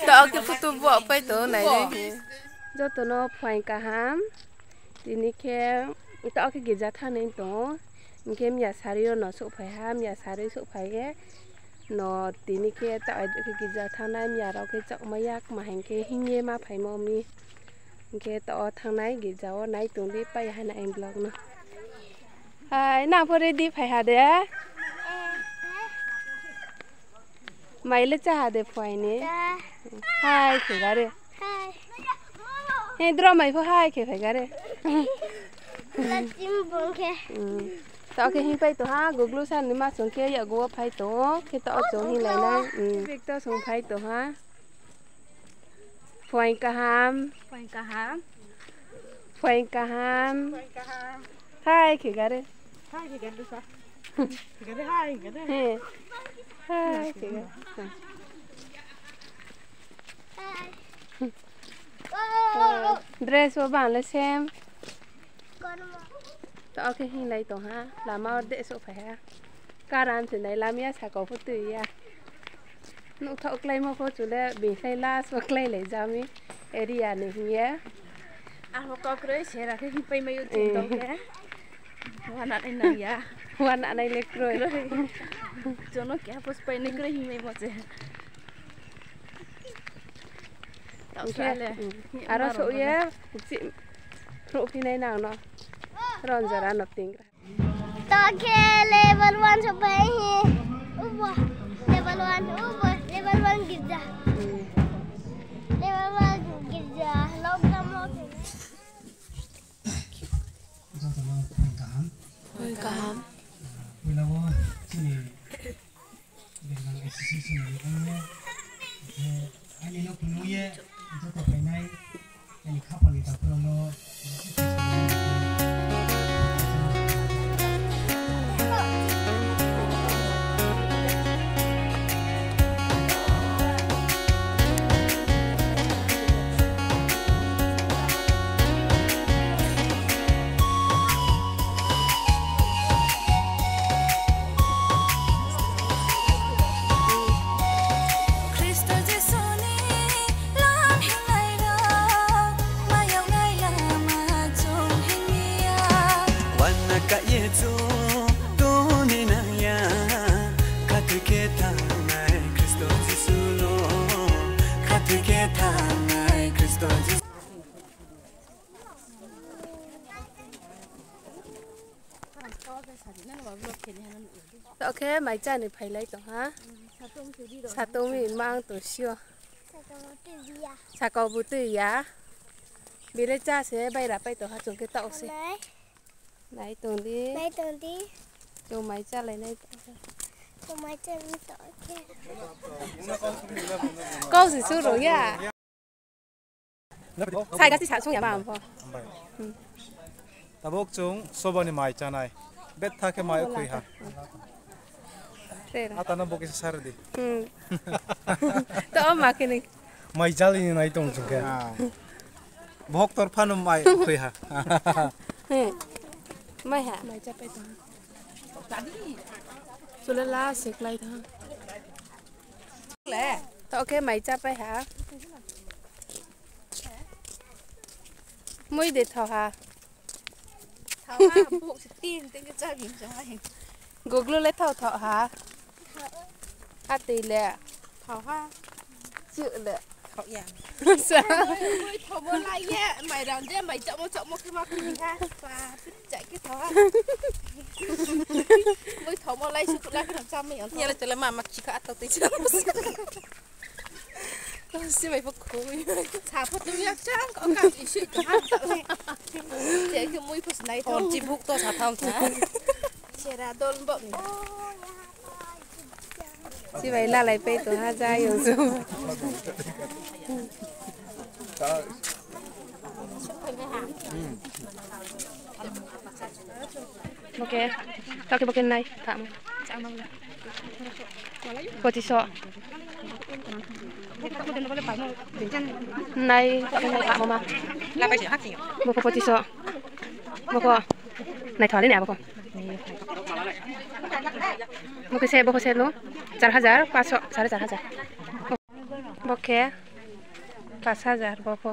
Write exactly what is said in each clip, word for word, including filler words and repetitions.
Taoh khe photo bo pai tong nai nai. Joto no phuaing kaham. Tini khe taoh khe girja thanngnai tong ou. Hing khe miya sari yo no souhphai ha, miya sari souhphai ye no tini khe taoh khe girja thanngnai, miya rao khe chaohmai ya kma hing khe hing ye ma phaimo mi. Hing khe taoh wo thanngnai girja wo nai tong di pai ha na ang vlog no. Hai, nang pho ready phai ha de? Mai le chá ha de phuaing ni? Hai khe gare. He, dro mai pho hai khe phai gare. Taoh khe hing pai tong ha, Goglu sir ni ma song khe yakgu wo phai tong ou, khe taoh wo chung hing lai nai. Bag to song phai tong ha. Phuaing kaham. Phuaing kaham. Phuaing kaham. Phuaing kaham. Hai khe gare. Hai khe gare sa. Gare hai, gare. He. Hai khe gare. Dress bo bang le same. Taoh khe hing lai tong ha. Lama wo de souhphai ha. Karan se nai lamya, sakau pho tui ya. Nuhthaoh kláimo pho chule being sai last wo klái lai jami area ni hing ye. Aro kau kroi se ra khe hing pai mai ou ching tong khe. Wana nai nang ya. Wana nai le kroi. Kroi. Chung no keha pho se pai nai kroi hing mai mo se. Taoh sa le. Aro souh ye, chih phruh phi nai nang no. Ron jora no ting gra. Taoh khe level one souhphai hi. Ubo level one, ubo level one girja. Level one girja, lockdown wo khe. Joto no phuaing kaham. Phuaing kaham. Poila wo chini Belang association ni ong ye, khe aini no phunung ye, joto phainai, aini khaphang ni takhu rao no, Khristo Jisu ni lam hingnai rao, mayag nai lama chung hing ya. Wana kah ye chung tong ni nang ya, khathoi khe thanngnai Khristo Jisu no, khathoi khe thanngnai Khristo Jisu. Taoh khe mai chá ni phailai tong ha. Satung mi mang tong si ou. Sakau bu tui ya. Bile chá se baira pai tong ha chung khe taoh se. Nai tong di. Chung mai chálai nai tong ha. Kau se su rung ya. Sai gasi sa sung ya ma pho. Tabuk chung soba ni mai chánai. Betha khe mai o khui ha. Ata no bo kisa sar di. To o ma khe ni. Mai jali ni nai tong chung khe. Bohok tor phano mai o khui ha. Mai ha. Mai chápai tong. Chule la se klái tong. Taoh khe mai chápai ha. Mui de thao ha. Goglu le thao thao ha. Atoi le. Thao ha. Chuh le. Thao ya. Mui thomo lai ye, mai rang je, mai chakmo chakmo khe ma khe ha. Chai khe thao ha. Mui thomo lai su kula khe chá mai ya. Ya le chole ma ma khi kha ato tui chá. Ko si mai pho khui. Sa pho tui ya chang, ko ka si si ka ha. Che khe mui pho snai thao. Chi buk to sa thao sa. Sera don bo ni. Chibai lalai pai tong ha, ja yong su. Bo khe, taoh khe bo khe nai, tamo. Pochiso. Nai, taoh khe nai, tamo ma. Bo pho pochiso. Bo pho. Nai thale ni abo pho. Bo khe se, bo khe se no. Char hajar, paso, sare char hajar. Bo khe pas hajar bo pho.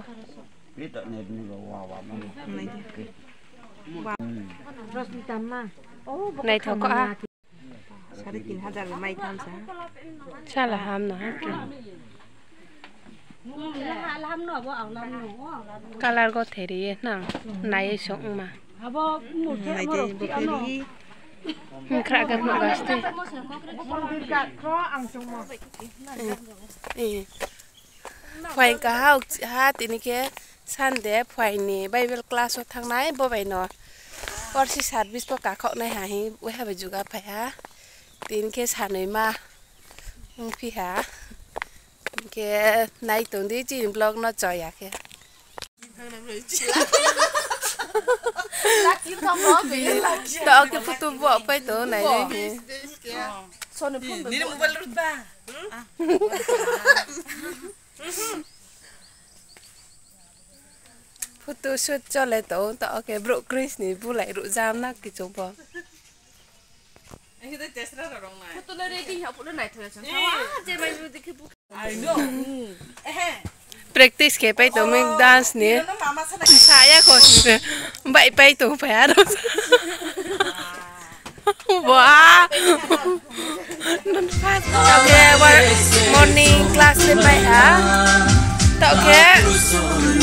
Naithok kha. Sare tin hajar bo mai tham sa. Sala ham no ha. Colour go theri ye nang nai ye song ma. Nai de bo theri. Khra khe phnuh gaste. Phaing ka ha, ha tini khe Sunday phaing ni Bible class wo thanngnai bo bai no. Porsi service pho kakhaoh nai ha hing waiha bai juga phai ha. Tini khe sanoi ma ongphi ha. Hing khe nai tong di chini vlog no choya khe. To khe photo bo pai tong nai nai. Nini mobile rut ba. Photo shoot chole tong, to khe brouh kris ni bulai ruhjam na kichung pho. Photo le ready ha, photo le naithok ya chang. Practice khe pai tong mi dance ni. Sa ya kho. Bai pai tong pai aro. Wah. Taoh khe morning class le pai ha. Taoh khe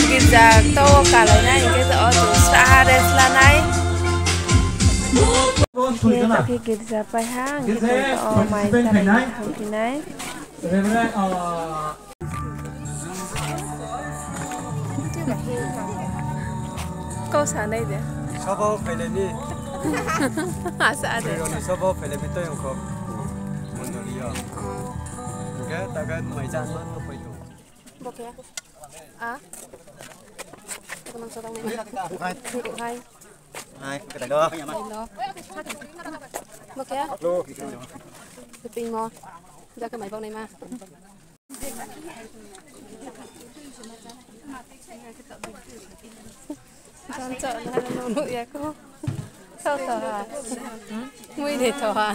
girja to kalai nai, hing khe to o chung sra ha rest la nai. Khe taoh khe girja pai ha, hing khe to o mai tarai thanngphi nai. Kau sa nai de. Sobo phailai mi. Asa de. Sobo phailai mi to yong kho. Mondoli yo. Hing khe taoh khe mai cha no no pai tong. Bo khe? A? Bo khe mangso tang nai. Hai. Hai, khe tai do. Hai lo. Bo khe? Keping mo. Ja khe mai bau nai ma. Jang cha na no nuh ya kho. Sao tho ha. Mui de tho ha.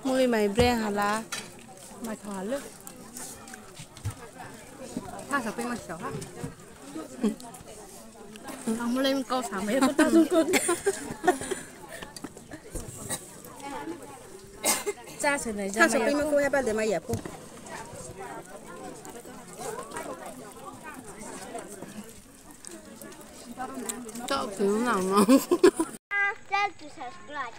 Mui mai bre hala. Mai tho ha le. Ha sa pe ma sa ha. Ang mulai kau sa mai ko ta sung ko. Cha se nai ja. Thansa pai ma ko heba de mai ya pho. Taoh khe nang no. Subscribe to subscribe.